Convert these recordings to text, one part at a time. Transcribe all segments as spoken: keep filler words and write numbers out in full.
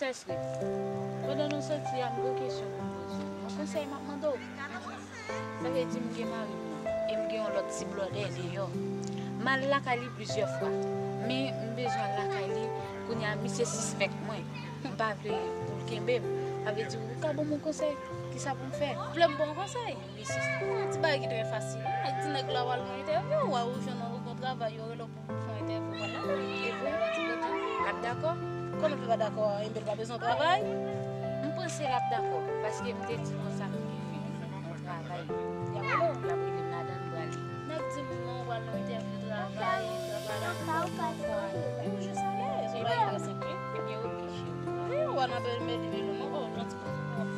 Sèske, pandan nou soti a, m gen yon kesyon pou m poze w. Yon konsèy m ap mande w. Sa vle di m gen mari m nan, e m gen yon lòt ti blòdè deyò. M al lakay li plizyè fwa, men m bezwen al lakay li. Kounye a, misye sispèk mwen. M pa vle pou l kenbe m. Sa vle di, ou ka ban m yon konsèy? Kisa pou m fè? Vle m ba w konsèy? Wi, sista. Ti bagay ki trè fasil. Di nèg la w al nan entèvyou, w al jwenn yon bon travay, yo rele w pou fè yon entèvyou, w al lakay li. E vre? L ap dakò? Kòman l fè pa dakò? Enben, l pa bezwen travay? M panse l ap dakò, paske m te di konsa m gen yon travay. Y ap rele w? Y ap rele m ladan l, m prale. Nèg di m non, w al nan entèvyou travay, travay la pou w pa fè yon jou salè. Se yon bagay ki trè senp wi. Ebyen, oke, cheri. Wi, w al nan bèl mèt velo non, oh, janti. Bon,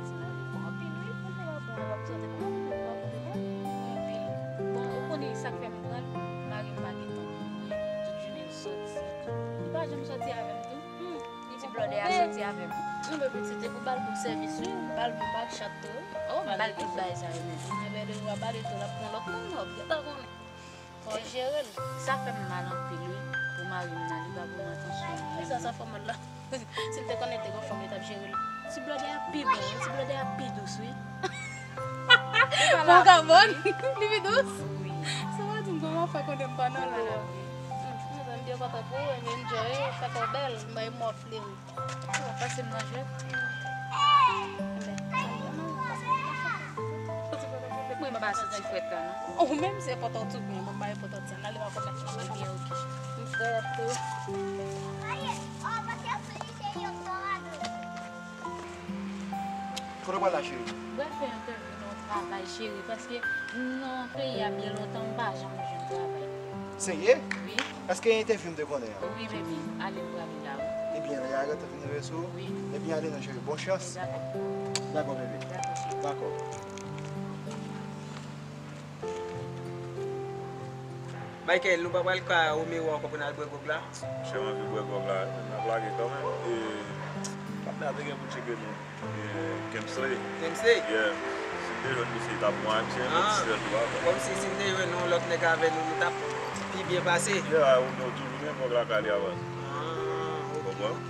ti mari bon anpil wi, pou l te pa bon, l ap sòti pou mwen, pou l pa bon, bon anpil. Bon, ou konnen sa k fè m pran l, mari m pa gen tan pou mwen, tout jounen l sòti. Li pa janm sòti avè m tou. Hmm, li ti blòdè a sòti avè m. Anben pitit, epi w ba l bon sèvis wi, w ba l bon bag chat tou wi. Oh, m ba l tout bagay sa yo menm. Anben depi w ap ba l tou, l ap pran lòt moun, w ap gentan konnen. Fò w jere l. Sa fè m mal anpil wi, pou mari m nan, li pa ban m atansyon menm. Sa, sa fè w mal la. Si l te konnen l te gen fanm, li t ap jere l. Ti blòdè a pi bon wi, ti blòdè a pi dous wi. Bon kabòn, li pi dous. Wi. Sa vle di m gon afè kote m pa nan lou a. Mezanmi, m byen kontan pou ou, enjoy, fè kò w bèl, bay mò flim. Ou ap pase m nan jwèt? Mwen pa sou ti frèt la non. Ou menm se enpòtan w tou, men mwen pa enpòtan ti an. Ale pa kontan. Ebyen, oke. M frèt tou. Kote w pral la, cheri? M pral fè entèvyou nan yon travay, cheri, paske m nan peyi a byen lontan, m pa janm jwenn travay. Serye? Wi. Èske entèvyou m te konnen an? Wi, baby. Ale, m prale la, wi. Ebyen, lè a gentan fin rive sou ou? Wi. Ebyen, ale non, cheri. Bon chans. Dakò. Dakò, baby. Dakò, cheri. Dakò. Michael, nou pa pral ka Romero ankò pou n al bwè gwòg la? Monchè, m anvi bwè gwòg la, n ap lage kanmenm. E, patnè a te gen pou tcheke nou. E, Kemsley. Kemsley? Yeah. Si m te jwenn misye, li t ap bon ak misye, men ti sèl tou a. Kòmsi si m te jwenn yon lòt nèg avè nou, nou t ap pi byen pase. Yeah, ou, nou toujou gen gwòg lakay li avan. Ah, ok, ok, ok,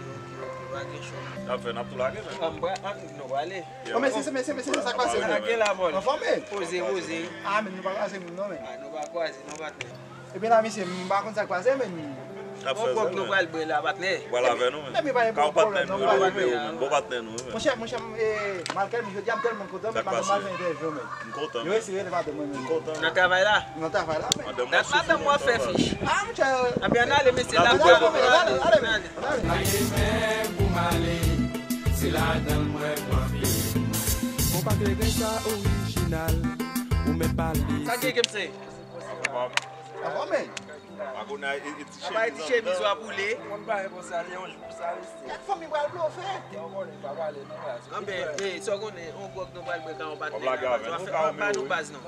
ok, pa gen chwa. N ap fè, n ap tou lage, men. An, m pra-, an, nou prale. Bon, mesye, se mesye, mesye, sa k pase? Lage la, bòl. Anfòm, men. Poze, poze. Ah, men nou pa kwaze moun, non, men. Ah, nou pa kwaze, non, patnè. Epi la, mesye, m pa konn sa k pase, men. Bon gwòg nou pral bwè la, patnè. Pral avè nou, men. Ka w patnè nou, wi, men. Bon patnè nou, wi, men. Monchè, monchè, eh, Michael, jodi a m tèlman kontan, men madanm mwen fè entèvyou, men. M kontan, men. Yo eseye rele madanm mwen, men. M kontan. Nan travay la? Nan travay la, men. Madanm mwen soufri nan travay. Madanm mwen fè fich. Ah, monchè. Anben, ann ale, mesye, n ap bwè, ann ale, ann ale. Sa gen Kemsley? Anfòm, men. Apa e ti chemiz w ap woule? Moun pa reponn sa, se yon jou pou sa reste. Gad fanmi pral blofe. Anben, eh, sa w konnen, yon gwòg nou pral bwè ka yon patnè la, pa nou baz non.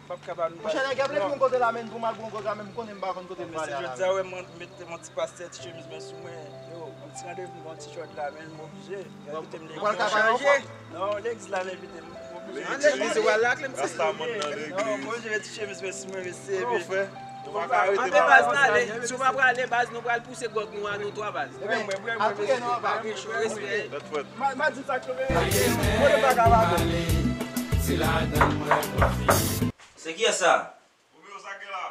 Monchè, nèg ap leve yon kote la, men pou m al pran yon kote la, men m konnen m pa konn kote m prale a la. Jodi a, wè, mwen mete yon ti pastè, ti chemiz mwen sou mwen. Yo, yon ti randevou, yon ti chòt la, men m oblije. Yo envite m legliz. Ou pral ka bay yon fwa? Non, legliz la, yo envite m, m oblije. An legliz, ou pral lakle m ti. Rastaman nan legliz. Non, m oblije, ti chemiz mwen sou mwen, mesye. Kòman w fè? Ou pa ka rete pa baz la. Antre baz, n ale. Si w pa prale baz, nou pral pouse gwòg nou a nou twa baz. Ebyen, al priye non, anba. Respè. Tèt frèt. Ma, ma di sa k rive. Kote pa ka pa bon. Se kiyès sa? Romeo, sa k gen la?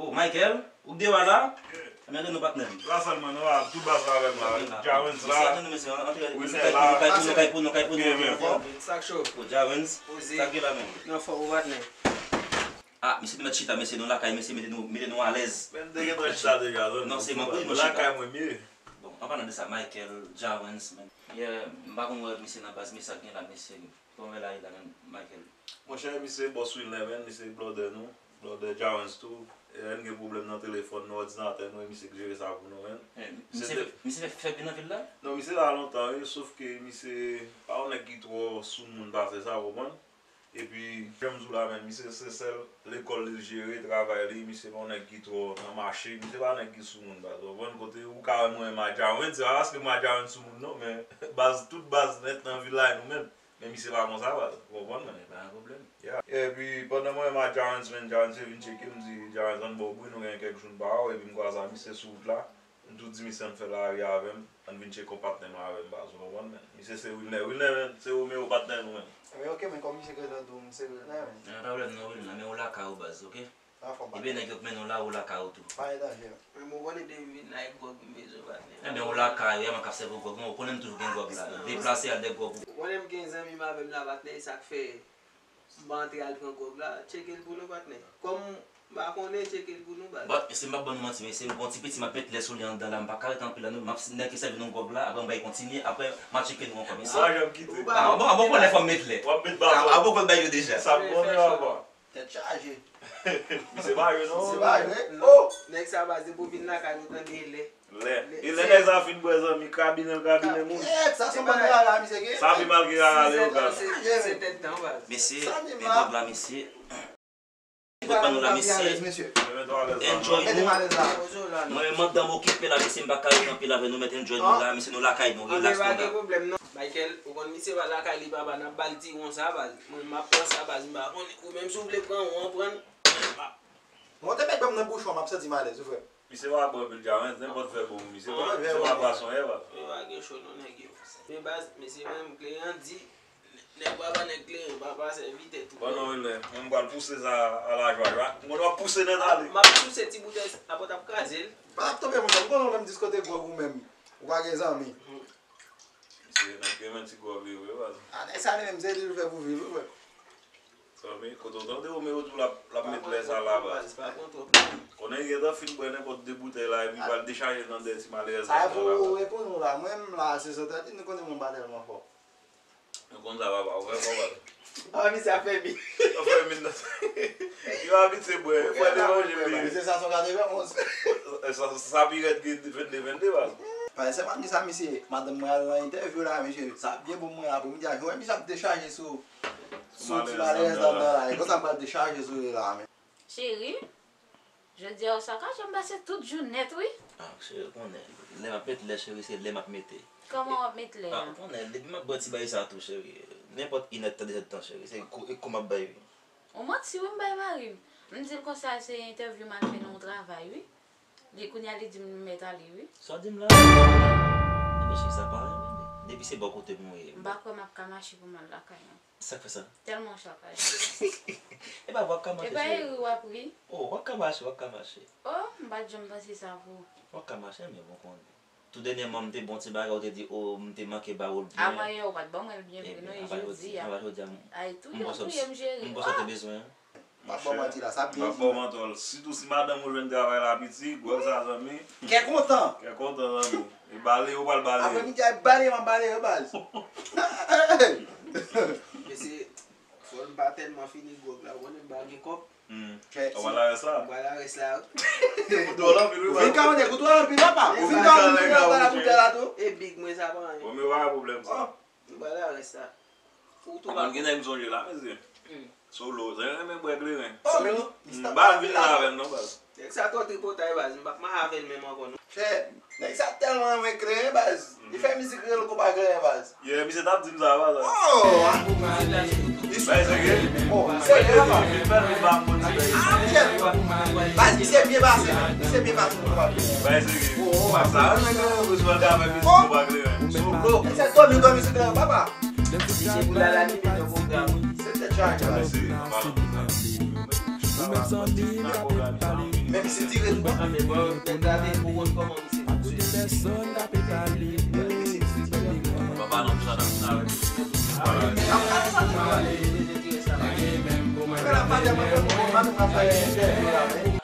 Oh, Michael, ou k deyò a la? Yeah. Anben, antre non, patnè m. La sèlman, non, la, tout baz la avè m la. Jarens la. Antre, antre, antre. Wilner la. Nou kay pou nou, nou kay pou nou, nou kay pou nou. Sa k cho? Oh, Jarens. Poze. Sa k gen la menm? Nan fòm ou, patnè. Ah, mesye, nou mèt chita, mesye, nou lakay, mesye, mete nou, mete nou alèz. Men m te gentan chita deja, non. Non, se mwen, wi, nou chita. Lakay mwen m ye. Bon, an palan de sa, Michael, Jarens, men. Yeah, m pa konn wè mesye nan baz, men sa k gen la, mesye. Kòman bagay la ye la menm, Michael? Monchè, misye bòs Wilner, men, misye blòdè nou, blòdè Jarens tou. E lè n gen pwoblèm nan telefòn nou, òdinatè nou, e misye k jere sa pou nou, men. Eh, misye fè, misye fè, fè byen nan vil la? Non, misye la lontan, wi, sof ke misye pa yon nèg ki twò sou moun pase sa, w konprann? Epi, jan m di w la, men, misye se sèl lekòl li l jere, travay li, misye pa yon nèg ki twò nan mache, misye pa nèg ki sou moun, baz. Ou konprann kote ou ka wè mwen, Majawen, se pa paske Majawen sou moun, non, men baz, tout baz nèt nan vil la, e nou menm. Men misye pa konsa, baz. Ou konprann, men. Pa gen pwoblèm. Yeah. Epi, pandan mwen, Majawen, men, Jawen se vin tcheke m, di, Jawen, ann ba w bri, nou gen kèk jou n pa wè w, epi m kwaze a misye sou wout la. M M tou di misye ann fè lari avè m, ann vin tcheke yon patnè nou avè m, baz, ou konprann, men. Misye se Wilner. Wilner, men, se Romeo patnè nou, men. Men ok, men kòm misye gentan di w, m se Wilner, men. Nan pwoblèm non, Wilner, men ou lakay ou, baz, ok? Ebyen, nèg yo k mennen w la, ou lakay ou tou. Pa gen danje. Men ou konnen depi m vin la, e gwòg m bezwen, patnè. Ebyen, ou lakay ou, e mwen k ap sèvi w gwòg, men ou konnen m toujou gen gwòg la. Deplase al dèk gwòg ou. Ou konnen m gen zanmi m avè m la, patnè, e sa k fè m pa antre al pran gwòg la. Tcheke l pou nou, patnè. Kòm m pa konnen, tcheke l pou nou, baz. Bon, mesye, m p ap ban nou manti, mesye, m gon ti peti m ap met lè sou li anndan la, m pa ka rete anpil la, non, m ap nèk sèvi nou gwòg la, apre m bay kontinye, apre m a tcheke nou ankò, mesye. Ou pa janm kite. Ah, bon, bon, konnen fò m met lè. W ap met baton. Ah, bon, konnen bay yo deja. Sa k bon, papa. Tèt chaje. Misye pa jwe non. Misye pa jwe. Oh! Nèg sa baz depi w vin lakay nou tande lè. Lè. E lè nèg sa fin bwè zanmi, krabinen l krabinen moun. Kèt, sa se yon bann rara misye gen. Sa pi mal ke rara Leogane. Se tèt tan baz. Mesye, men gwòg la, mesye. Gwòg pa nou la, mesye. Enjoy nou. Mwen, madanm okipe la, mesye, m pa ka rete anpil avè nou, mèt enjoy nou la, mesye, nou lakay nou, relax nou la. Michael, ou konn misye pa lakay li papa, n ap ba l ti won sa baz. Mwen m ap pran sa baz, m pa konnen. Ou menm si w vle pran won an, pran l. Mwen te mèt ban m nan bouchon, m ap santi m alèz, wi frè. Misye pa bwè anpil djawen, nenpòt vè bon pou misye. Misye pa bwasonyè, baz. Yo pa gen cho non nèg yo. Men baz, mesye menm, kleren an di, nèg pa ba nèg kleren, papa sèvitè tou. Bon non, Wilner, mwen m pral pouse sa a la jwa jwa. M konn w ap pouse nèt ale. M ap pouse ti boutèy sa, apòt ap kraze l. Pa t ap tonbe konsa, m konnen w menm diskotèk gwòg ou menm. Ou pa gen zanmi. Misye nan ke men ti gwòg li vre, baz. A, nèg sa li menm, se li l fè pou viv, wi, frè. Zanmi, kote w tande Romeo tou l ap, l ap met lè sa la, baz. Pa pran twòp. Konnen li gentan fin bwè nenpòt de boutèy la, epi l pral dechaje l nan dèyè ti malerèz la. Sa e pou reponn ou la, mwen menm la, se sètadi, nou konnen mwen pa tèlman fò. Nou konn sa, papa, ou fè fò, baz. Ah, misye ap fè min. Ou fè min nan. Yo abitye bwè, fò l manje, men. Se sa, se yon katrevenn onz. Sa, sa pi rèd ke vennde, vennde, baz. Paske se pa misye, misye, madanm mwen al nan entèvyou la, mesye, sa ap byen bon mwen apre midi a, jodi a, misye ap dechaje sou, sou ti malerèz anndan la, e konsa m pral dechaje sou li la, men. Cheri, jodi a ou sakaje m pase tout jounen nèt, wi. Ah, cheri, ou konnen, lè m ap met lè, cheri, se lè m ap mete. Kòman w ap met lè a? Ah, ou konnen, depi m ap bwè ti bagay sa tou, cheri, nenpòt inèdtan, dezèdtan, cheri, se kou, e kou m ap bay, wi. Ou manti wi, m bay mari m. M di l konsa se entèvyou m al fè nan yon travay wi. Li kounye a li di m li mèt ale wi. Sa w di m la? Ebyen cheri sa pa renmen li. Depi se bò kote m ou ye. M pa kwè m ap ka mache pou m al lakay mwen. Sa k fè sa? Tèlman w sakaje. E pa vre w ap ka mache cheri. E pa ri w ap ri. Oh, w ap ka mache, w ap ka mache. Oh, m pa t janm panse sa pou ou. W ap ka mache, men bon konnen. Tou dènyèman, m te bon ti bagay, ou te di, o, m te manke ba ou l byen. Avan yè, ou pa t ban mwen l byen vre, non, e jodi a. Ay, touye m, touye m, cheri. M panse w te bezwen. M ap ba w manti la, sa byen di. M ap ba w manti, sitou si madanm ou jwenn travay la piti, gwòg sa, zanmi. Kè kontan. Kè kontan, zanmi. E bale, ou pral bale. Aprè midi a, e bale, m ap bale yo, baz. Mesye, fò n pa tèlman fini gwòg la, ou konnen m pa gen kòb. Hmm. Ou pral arès la? M pral arès la. Ou dwòl anpil wi. Ou vin ka konnen, ou dwòl anpil papa. Ou vin ka konnen, ou pral la boutèy la tou. E big mwen sa pa anyen. Bon, men pa gen pwoblèm sa. M pral arès la. Ou tou pa gen nèg m sonje la, mesye. Solo, sa renmen bwè kleren. M pa vin la avè l non, baz. Nèg sa twò tripotay, baz. M p ap mache avè l menm ankò non. Chè, nèg sa tèlman renmen kleren, baz. Li fè mizik rele konpa kleren, baz. Yeah, misye t ap di m sa, baz. Oh! Bay serye? Oh, serye, papa. Li fè l, li pa konn ti bay. Ah, chè. Baz, misye byen pase, men. Misye byen pase pou konpa kleren. Bay serye. Oh, oh. Sa renmen kleren, baz, ou ka fè mizik konpa kleren. Solo. Se dòmi, dòmi sou kleren, papa. Misye pou la la ki mete yon pwogram wi. Se tèt chaje, baz. Ou menm zanmi m ka pale. Men misye tire tou. Anfen, bon, nèg la te pou konn kòman misye fonksyone. Pèsonn ka pale.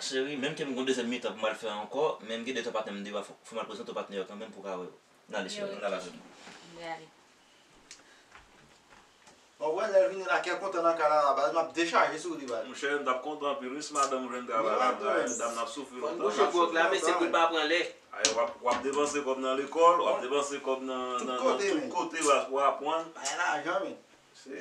Cheri, menm ke m gon dezyèm mitan pou m al fè ankò, men m gen de twa patnè m deyò, fò, fò m al prezante w patnè yo kanmenm pou w ka wè yo. N ale, cheri, n ale avè m. M prale. Bon, wè, lè l vini la, kè kontan nan kay la, baz, m ap dechaje sou li, baz. Monchè, m t ap kontan anpil, wi, si madanm ou jwenn travay la, dam nan ap soufri lontan. Fò n bouche gwòg la, mesye, pou l pa pran lè. Ay, w ap, w ap depanse kòb nan lekòl, w ap depanse kòb nan, nan, nan tout kote, baz, pou aprann. Ay, lajan, men.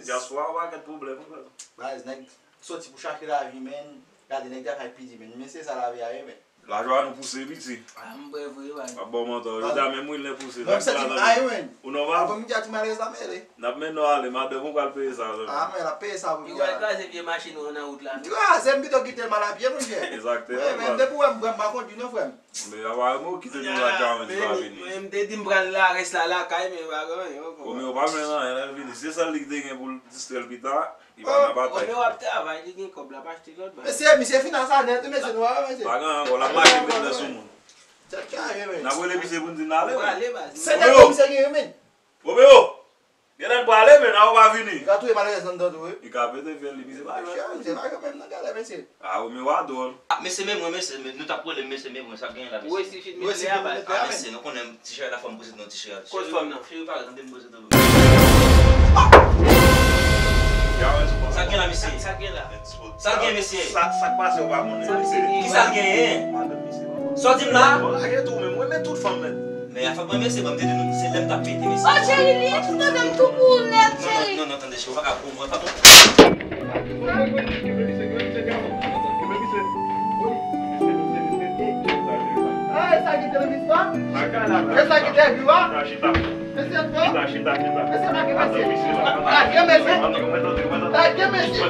Dyaspora, yon pakèt pwoblèm, wi, baz. Baz, nèg soti pou chache lavi, men. Gade, nèg te fè piti, men. Men se sa lavi a ye, men. Lajwa nou pouse piti. Ah, m prè vre, wi. Ap ba w mantò. Yo di a menm Wilner pouse. Mwen, m santi m ay, wi. Ou nòmal? Apre m di a ti malèz la mele. N ap mennen w ale, madanm ou pral peye sa, zanmi. Ah, men l ap peye sa pou m. Li pral kraze vye machin ou an nan wout la. Kraze, m pito kite l m al apye, monchè. Egzakteman. Wi, men depi w wè m pran, m pa kondui non, frè m. Men apa mwen kite nou la, Jawens pa vini. Mwen, m te di m pral la, rès la lakay, men pa gen anyen ankò. O, men yo pa jwenn anyen, lè l vini. Se sèl li ki te gen pou l distrè l pita. Li pa nan batay. Romeo ap travay, li gen kòb, l ap achte lòt bagay. Mesye, misye fin a sa nèt, mesye, nou pa wè, mesye. Pa gen ankò, l ap mache met lè sou moun. Tèt chaje, men. N ap rele misye pou n di n ale, men. Prale, baz. Se nèt misye gen, men. Romeo! Genlè n prale, men, a ou pa vini. Li ka touye malerèz anndan tou, wi. Li ka pete fyèl li, misye pa jwenn. Misye pa jwenn menm nan galè, mesye. Ah, Romeo a dwòl. Ah, mesye, men mwen, mesye, men nou t ap rele m, mesye, men mwen, sa k genyen la, mesye. Ou resi fi, mesye, a, baz. Ah, mesye, nou konnen ti cheri la fè m poze non, ti cheri. Koz fòm nan. Cheri pa tande m poze tou. Sa gen la, mesye? Sa gen la? Sa gen, mesye? Sa, sa k pase, ou pa konnen, mesye? Ki sa l genyen? Madanm misye, papa. Sa w di m la? Bon, lage tou, men mwen, men tout fanm nèt. Men afè mwen, mesye, ban m te di nou, se lè m t ap pete, mesye. Oh, cheri, li eksploze m tou pou ou nèt, cheri. Non, non, non, tande, cheri, ou pa ka pou mwen, pa pou. Hey, sa ki televiz la? E sa ki te viwa? Mesye, chita, chita, chita. Mesye, lage mesye. Lage mesye. Lage mesye.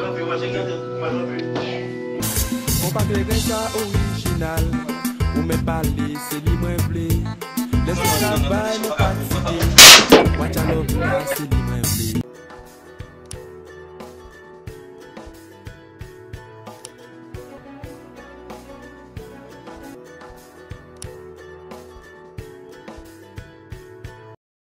Konpa kleren sa orijinal. Ou mèt pale, se li mwen vle. Lè se travay mwen pa kite. Watch a love la, se li